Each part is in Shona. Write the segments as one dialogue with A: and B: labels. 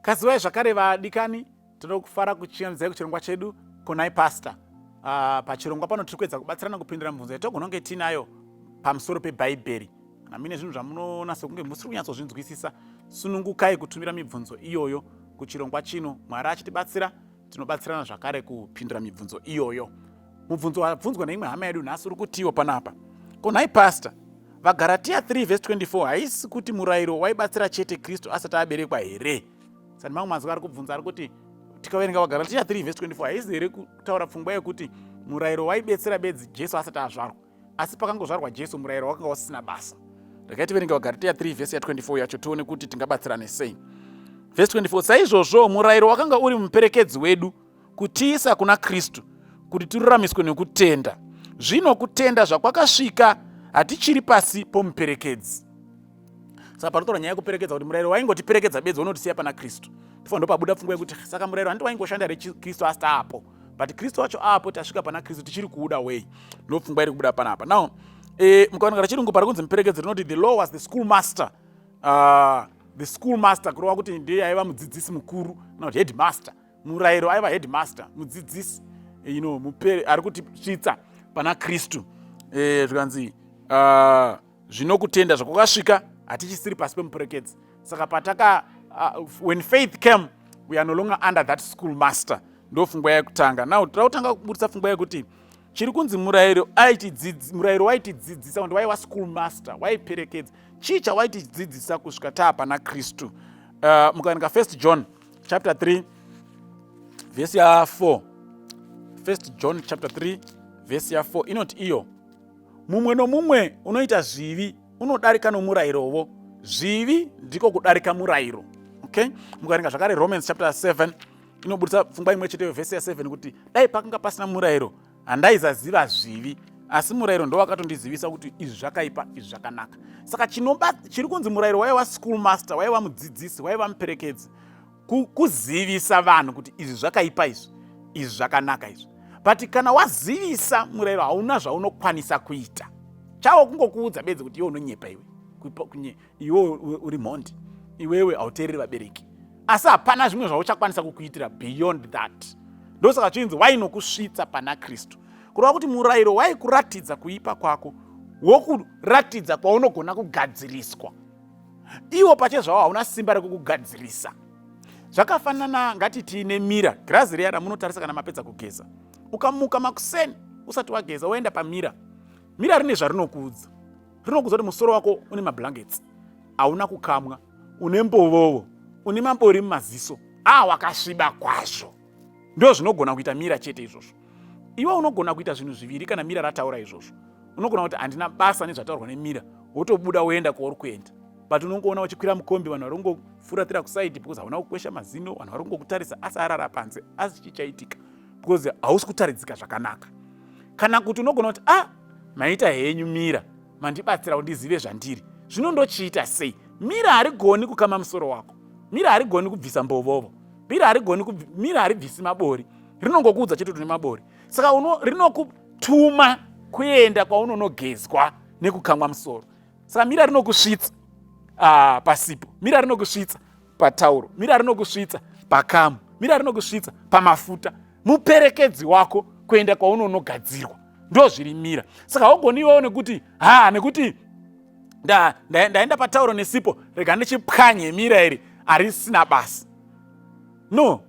A: Kaziwai zvakare vadikani, tinoda kufara kuchianzai kuchirongwa chedu Konai Pastor. Pachirongwa pano tiri kuedza kubatsirana kupindura mibvunzo yatogona kunge tiinayo pamusoro peBhaibheri. Kana muine zvinhu zvamunoona sekunge musiri kunyatsozvinzwisisa, sunungukai kutumira mibvunzo iyoyo kuchirongwa chino. Mwari achitibatsira, tinobatsirana zvakare kupindura mibvunzo iyoyo. Mubvunzo wabvunzwa neimwe hama yedu nhasi uri kutiwo panapa. Ko nhai pastor, VaGaratia 3 vhesi 24 haisi kuti murayiro waibatsira chete Kristu asati aberekwa here? Sani mamwe mazwi ari kubvunza ari kuti tikaverenga VaGaratia 3 vhesi 24 haisi here kutaura pfungwa yekuti murayiro waibetsera bedzi Jesu asati azvarwa, asi pakangozvarwa Jesu murayiro wakanga usisina basa? Regai tiverenge VaGaratia 3 vhesi ya 24 yacho tione kuti tingabatsirane sei. Vhesi 24, saizvozvo murayiro wakanga uri muperekedzi wedu kutiisa kuna Kristu kuti tiruramiswe nekutenda. Zvino kutenda zvakwakasvika, hatichiri pasi pomuperekedzi. Saka panotaura nyaya yekuperekedza kuti murayiro waingotiperekedza bedzi unotisiya pana Kristu. Tofanira ndopabuda pfungwa yekuti saka murayiro handiti waingoshanda here Kristu asati apo? But Kristu wacho apo, tasvika pana Kristu tichiri kuuda wei? Ndopfungwa iri kubuda panapa. Now, mukaona kana chirungu pari kunzi muperekedzi rinoti the law was the school master. The school master kureva kuti ndiye aiva mudzidzisi mukuru kana kuti headmaster. Murayiro aiva headmaster, mudzidzisi, you know, mupere ari kutisvitsa pana Kristu. Zvikanzi zvino kutenda zvakwakasvika hatichisiri pasi pemuperekedzi. Saka pataka when faith came, we are no longer under that school master. Ndo pfungwa yekutanga. Now tira kutanga kubudisa pfungwa yekuti chiri kunzi murayiro murayiro waitidzidzisa kuti waiva school master, waiperekedza. Chii chawaitidzidzisa kusvika taa pana Kristu? Mukaverenga 1 John chapter 3 vhesi ya 4, 1 John chapter 3 vhesi ya 4 inoti iyo, mumwe nomumwe unoita zvivi unodarika nomurayirovo, zvivi ndiko kudarika murayiro. Okay, mukaverenga zvakare Romans chapter 7 inobudisa pfungwa imwe cheteyo, vhesi ya 7, kuti dai pakanga pasina murayiro handaizaziva zvivi, asi murayiro ndo wakatondizivisa kuti izvi zvakaipa, izvi zvakanaka. Saka chiri kunzi murayiro waiva school master, waiva mudzidzisi, waiva muperekedzi kuzivisa vanhu kuti izvi zvakaipa, izvi zvakanaka izvi. But kana wazivisa, murayiro hauna zvaunokwanisa kuita. Chawo kungokuudza bedzi kuti iwe unonyepa, iwe iwe uri mhondi, iwewe hauteereri vabereki, asi hapana zvimwe zvauchakwanisa kukuitira beyond that. Ndosaka chinzi wainokusvitsa pana Kristu, kureva kuti murayiro waikuratidza kuipa kwako, wokuratidza kwaunogona kugadziriswa. Iwo pachezvawo hauna simba rekukugadzirisa. Zvakafanana ngatiti nemirror, girazi riya ramunotarisa kana mapedza kugeza. Ukamuka makuseni usati wageza, woenda pamirror, mirror rine zvarinokuudza. Rinokuudza kuti musoro wako une mablankets, hauna kukamwa, une mbovovo, une mabori mumaziso, a wakasviba kwazvo. Ndo zvinogona kuita mirror chete izvozvo. Iwe unogona kuita zvinhu zviviri kana mirror rataura izvozvo. Unogona kuti handina basa nezvataurwa nemirror, wotobuda woenda kwauri kuenda, but unongoona uchikwira mukombi, vanhu vari kungofuratira kusaidi because hauna kukwesha mazino, vanhu vari kungokutarisa asi arara panze, asi chichaitika because hausi kutaridzika zvakanaka. Kana kuti unogona kuti, ah, maita henyu mirror, mandibatsira kuti ndizive zvandiri, zvino ndochiita sei? Mirror harigoni kukama musoro wako, mirror harigoni kubvisa mbovovo, mirror harigoni, mirror haribvisi mabori, rinongokuudza chete kuti une mabori. Saka rinokutuma kuenda kwaunonogezwa nekukamwa musoro. Saka mirror rinokusvitsa pasipo, mirror rinokusvitsa patauro, mirror rinokusvitsa pakamu, mirror rinokusvitsa pamafuta, muperekedzi wako kuenda kwaunonogadzirwa. Ndo zviri mirror. Saka haugoni iwewo nekuti ha nekuti ndaenda patauro nesipo, rega ndichipwanye mirror iri harisina basa. No,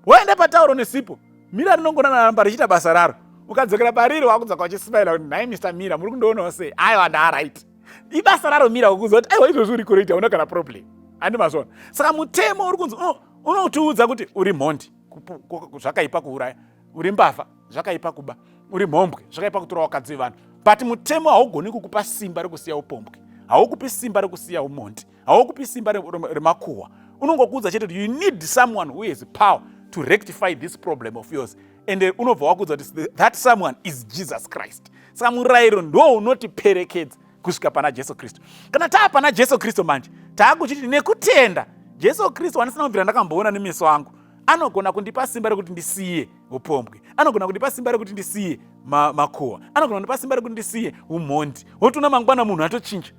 A: waenda patauro nesipo, mirror rinongona ramba richiita basa raro. Ukadzokera pariri wakudzoka uchismaila kuti, nhai Mr Mirror, muri kundoonawo sei? Aiwa, ndaaright. Ibasa raro mirror kukuudza kuti aiwa, izvozvi uri kuroita, una kana problem. Handi mazvona? Saka mutemo uri kunzi unotiudza kuti uri mhondi, zvakaipa kuuraya, uri mbavha, zvakaipa kuba, uri mhombwe, zvakaipa kutora vakadzi vevanhu. But mutemo haugoni kukupa simba rekusiya upombwe, haukupi simba rekusiya umondi, haukupi simba remakuhwa. Unongokuudza chete kuti you need someone who has power to rectify this problem of yours, and unobva wakuudza kuti that someone is Jesus Christ. Saka murayiro ndo unotiperekedza kusvika pana Jesu Kristu. Kana taa pana Jesu Kristu manje, taakuchiti nekutenda Jesu Kristu wandisina kubvira ndakamboona nemeso angu anogona kundipa simba rekuti ndisiye upombwe, anogona kundipa simba rekuti ndisiye makuhwa, anogona kundipa simba rekuti ndisiye umhondi. Wotoona mangwana munhu atochinja.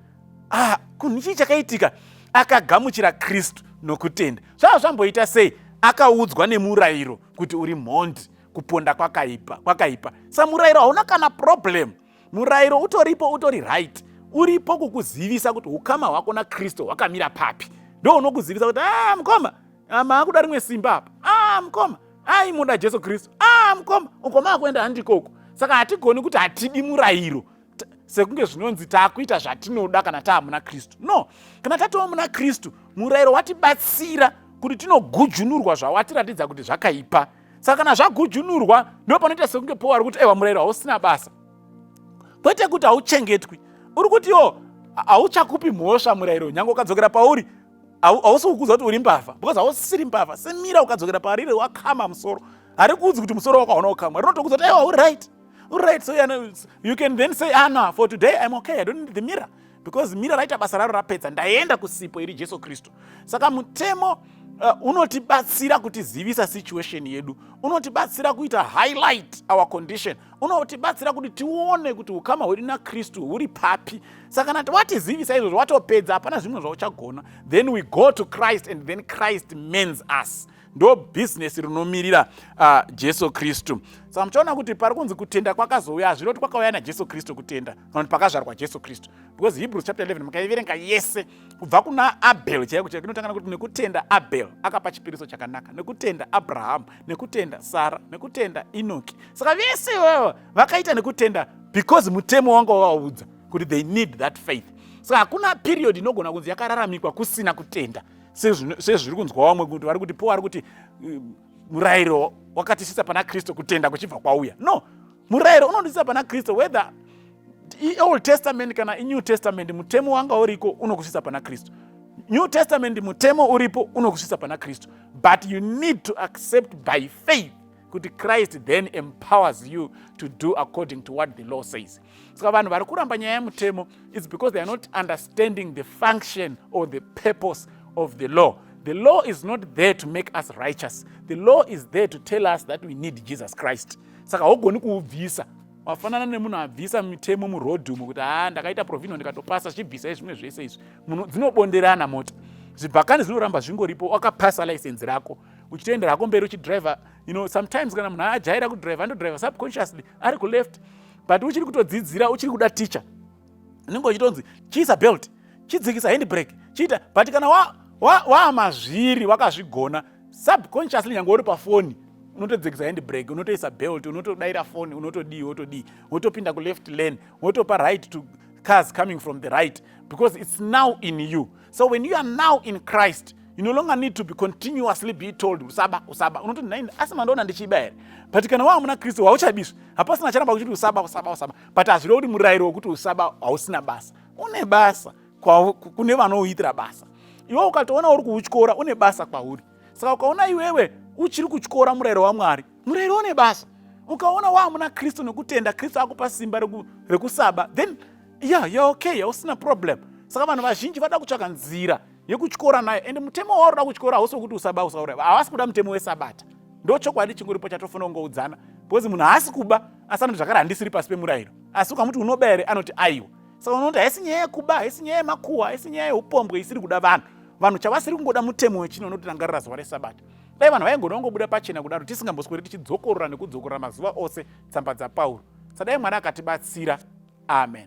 A: Ah, chii chakaitika? Akagamuchira Kristu nokutenda. Zvava zvamboita sei? Akaudzwa nemurayiro kuti uri mhondi, kuponda kwakaipa, kwakaipa. Sa murayiro hauna kana problem. Murayiro utoripo, utori right, uripo kukuzivisa kuti ukama hwako naKristu hwakamira papi. Ndo unokuzivisa kuti ah, mukoma, ah, maakuda rimwe simba apa. Ah, mukoma, ai muda Jesu Kristu. Ah, mukoma, uko maakuenda handikoko. Saka hatigoni kuti hatidi murayiro sekunge zvinonzi taakuita zvatinoda kana taa muna Kristu. No, kana tatova muna Kristu, murayiro watibatsira kuti tinogujunurwa zvawatiratidza kuti zvakaipa. Saka kana zvagujunurwa, ndo panoita sekunge Paul ari kuti aiwa, murayiro hausina basa. Kwete kuti hauchengetwi, uri kuti yo hauchakupi mhosva murayiro. Nyange ukadzokera pauri, hausi kukuudza kuti uri mbavha, because hausisiri mbavha. Semira ukadzokera pariri wakama musoro, harikuudzi kuti musoro wako hauna kukamwa, rinotokuudza kuti aiwa, uri right, uri right. So you can then say, ah no, for today I'm okay, I don't need the mirror, because mirror raita basa raro, rapedza, ndaenda kusipo iri Jesu Kristu. Saka mutemo unotibatsira kutizivisa situation yedu, unotibatsira kuita highlight our condition, unotibatsira kuti tione kuti ukama hwedu naKristu huri papi. Saka kana watizivisa izvozvo, watopedza, hapana zvimwe zvauchagona. Then we go to Christ and then Christ mends us. Ndo bhizinesi rinomirira Jesu Kristu. Saka muchaona kuti pari kunzi kutenda kwakazouya, hazvinoti kwakauya naJesu Kristu kutenda, kana kuti pakazvarwa Jesu Kristu, because Hebrews chapter 11 mukaiverenga yese kubva kuna Abel chaiko chaiko, inotanga nekuti nekutenda Abel akapa chipiriso chakanaka, nekutenda Abrahamu, nekutenda Sara, nekutenda Enoki. Saka vese ivavo vakaita nekutenda because mutemo wanga wavaudza kuti they need that faith. Saka hakuna period inogona kunzi yakararamikwa kusina kutenda, sezviri kunzwa vamwe kuti vari kuti po ari kuti murayiro wakatisvitsa pana Kristu, kutenda kuchibva kwauya. No, murayiro unondisvitsa pana Kristu, whether iOld Testament kana iNew Testament. Mutemo wanga uriko unokusvitsa pana Kristu. New Testament, mutemo uripo unokusvitsa pana Kristu, but you need to accept by faith kuti Christ then empowers you to do according to what the law says. Saka vanhu vari kuramba nyaya yemutemo, it's because they are not understanding the function or the purpose of the law. The law is not there to make us righteous. The law is there to tell us that we need Jesus Christ. Saka haugoni kuubvisa. Wafanana nemunhu abvisa mitemo murodhi umu kuti ha, ndakaita provisional, ndikatopasa, chibvisai zvimwe zvese izvi. Dzinobonderana mota, zvibhakani zvinoramba zvingoripo. Wakapasa license rako, uchitoendera hako mberi uchidriver. Sometimes kana munhu ajaira kudriver, anodriver subconsciously ari kuleft, but uchiri kutodzidzira, uchiri kuda teacher, unenge uchitonzi chiisa belt, chidzikisa handbrake, chiita. But kana waamazviri, wakazvigona, subconsciously nyange uri pafoni unotodzikisa handbrake, unotoisa belt, unotodayira foni, unotodii, wotodii, wotopinda kuleft lane, wotopa right to cars coming from the right, because it's now in you. So when you are now in Christ, you no longer need to be continuously be told usaba, usaba. Unototi nai, asi mandiona ndichiba here? But kana wava muna Kristu, hauchabiswi, hapasina charamba kuchiti usaba, usaba, usaba. But hazvirevi kuti murayiro wekuti usaba hausina basa. Une basa kune vanouitira basa. Iwe ukatoona uri kuutyora, une basa kwauri. Saka ukaona iwewe uchiri kutyora murayiro waMwari, murayiro une basa. Ukaona waa muna Kristu nekutenda, Kristu akupa simba rekusaba, then yeah, you're okay, hausina problem. Saka vanhu vazhinji vada kutsvaka nzira yekutyora nayo, ende mutemo wauri kuda kutyora hausi wekuti usaba, usauraya. Havasi kuda mutemo wesabata. Ndo chokwadi chingoripo chatofanira kungoudzana, because munhu haasi kuba, asi anoti zvakare handisiri pasi pemurayiro. Asi ukamuti unoba here, anoti aiwa. Saka unoti haisi nyaya yekuba, haisi nyaya yemakuhwa, haisi nyaya yeupombwe isiri kuda vanhu. Vanhu chavasiri kungoda mutemo wechino unotirangarira zuva resabata. Dai vanhu vaingoda kungobuda pachena kudaro, tisingambosweri tichidzokorora nekudzokorora mazuva ose tsamba dzaPauro. Sadai Mwari akatibatsira. Amen.